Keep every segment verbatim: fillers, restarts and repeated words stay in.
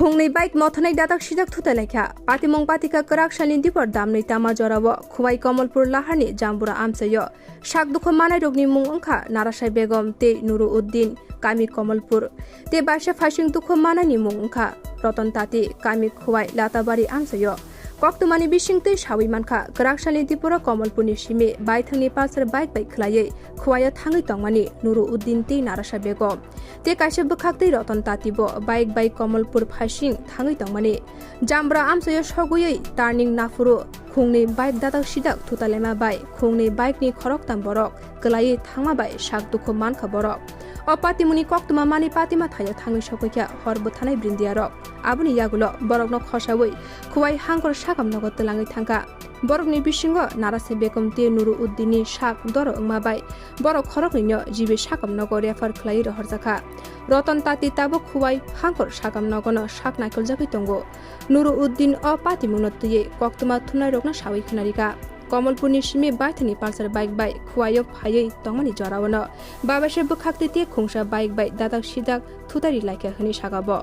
Khungnwi bike mothanai dadak sidak thutai laikha. Patimung patikha kwrak salni dipor damnwi tama jorao Khowai Komolpur Laharni Jambura amchaio. Sak dukhu manairokni mung wngkha Narasai Begom tei Nuru Uddin, kami Komolpur. Tei baisa phaising dukhu manaini mung wngkha Roton Tati, kami Khowai Latabari amchaio. Koktwmani bisingtwi sawi mankha, kwrak salni diporo Komolpurni simi baithangni Pulsar bike bai khwlaiwi Khowaio thangwi tongmani Nuru Uddin tei Narasa Begom. Tei kaisa bwkhaktwi Roton Tati bo bike bai Komolpur phaising thangwi tongmani. Jambra amchaio sogwiwi turning naphuru khungnwi bike dadak sidak thutalaima bai khungnwi bike ni khoroktham borok kwlaiwi thangma bai sak dukhu mankha borok. O patimungni koktwma manwi patima thaio thangwi sokwi kha hor bwthanai brindiarok. Aboni yagulo borokno khosawi Khowai hangkor sakam nogo twlangwi thangkha. Borokni bisingo Narase Begom tei Nuru Uddinni sak doro wngma bai borok khoroknwino G B sakam nogo refer khlaiwi rohorjakha. Roton Tati tabuk Khowai hangkor sakam nogono sak naikoljagwi tongo. Nuru Uddin o patimungno twiwi koktwma thumnairokno sawi khwnarikha. Komolpurni simi baithangni Pulsar bike bai Khowaio phaiwi tongmani joraono babaisa bwkhaktwi tei khungsa bike bai dadak sidak thutari laikha hwnwi saka bo.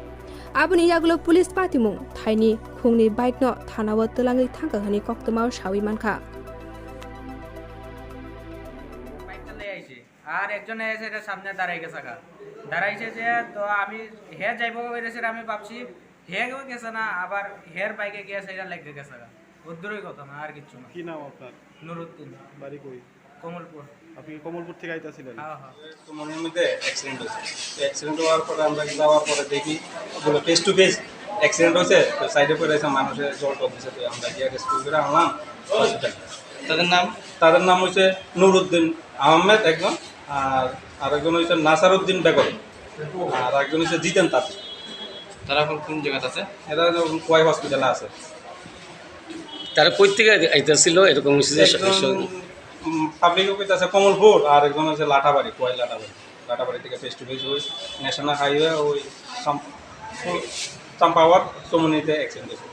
Aboni yagulo police patimung thaini khungni bike no thanao twlangwi thangkha hwnwi koktwmao sawi mankha. Bike চালাই আইছে, আর একজনে এসে এটা সামনে দাঁড়াই গেছে গা। দাঁড়াইছে যে, তো আমি, হে যাইব কইতেছে, আমি ভাবছি হে গেছে না, আবার হের বাইকে গিয়ে সেটা লেগে গেছে গা। ওর দূরই কথা না, আর কিচ্ছু না। কি নাম আপনার? নুরুদ্দিন। বাড়ি কই? কমলপুর। আপনি কি কমলপুর থেকে আইতাছিলেন? হ্যাঁ, হ্যাঁ। তো মনের মধ্যে অ্যাক্সিডেন্ট হয়েছে। তো অ্যাক্সিডেন্ট হওয়ার পরে আমরা যাওয়ার পরে দেখি ওগুলো ফেস টু ফেস অ্যাক্সিডেন্ট হয়েছে। তো সাইডে পড়ে আছে, মানুষের জল টল দিছে, তো আমরা গিয়ে রেস্কিউ করে আনলাম হসপিটালে। তাদের নাম? তাদের নাম হচ্ছে নুরুদ্দিন আহমেদ একজন, আর আরেকজন হচ্ছে নাসারুদ্দিন বেগম, আর একজন হচ্ছে জিতেন তাঁতি। তারা এখন কোন জায়গাতে আছে? এরা এখন কোয়াই হসপিটালে আছে। তারা কই থেকে আইতেছিল এরকম হচ্ছে যে একজন, উম, পাবলিক অফিস আছে কমলপুর, আর একজন হচ্ছে লাটাবাড়ি, কোয়াই লাটাবাড়ি। লাটাবাড়ি থেকে ফেস টু ফেস ওই ন্যাশনাল হাইওয়ে ওই চাম-, চাম্পাওয়ার চমনিতে অ্যাক্সিডেন্ট হয়েছে।